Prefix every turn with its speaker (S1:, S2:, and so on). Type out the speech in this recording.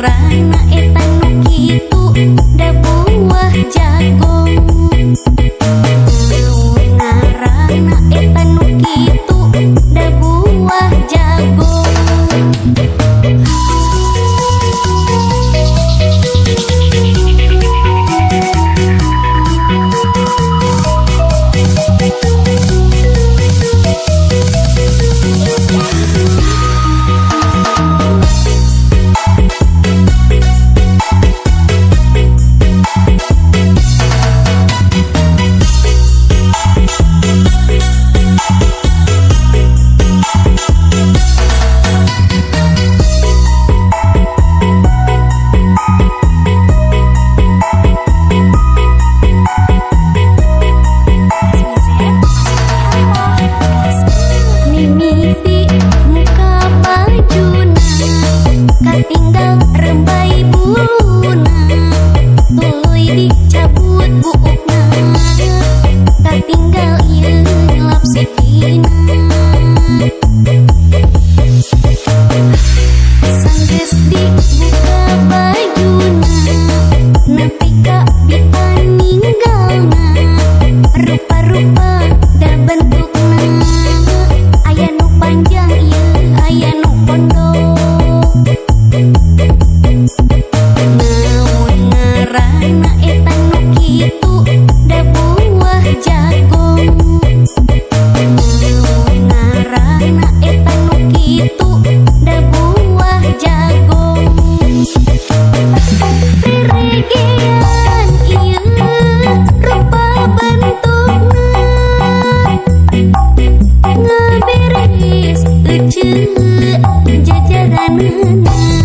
S1: Ngaranna eta nu kitu da buah jagong. Naon ngaranna eta nu kitu da buah jagong. Mimiti muka bajuna, katinggal rembai buluna, tuluy dicabut buukna, katinggal ieu nyelap sikina. Sanggeus dibuka bajuna, nepi ka bitan ninggalna, rupa-rupa da bentukna, aya nu panjang ieu aya nu pondok. Naon ngaranna eta nu kitu da buah jagong. Naon ngaranna eta nu kitu da buah jagong. Reregean ieu rupa bentukna, ngaberes eceu jajaranana.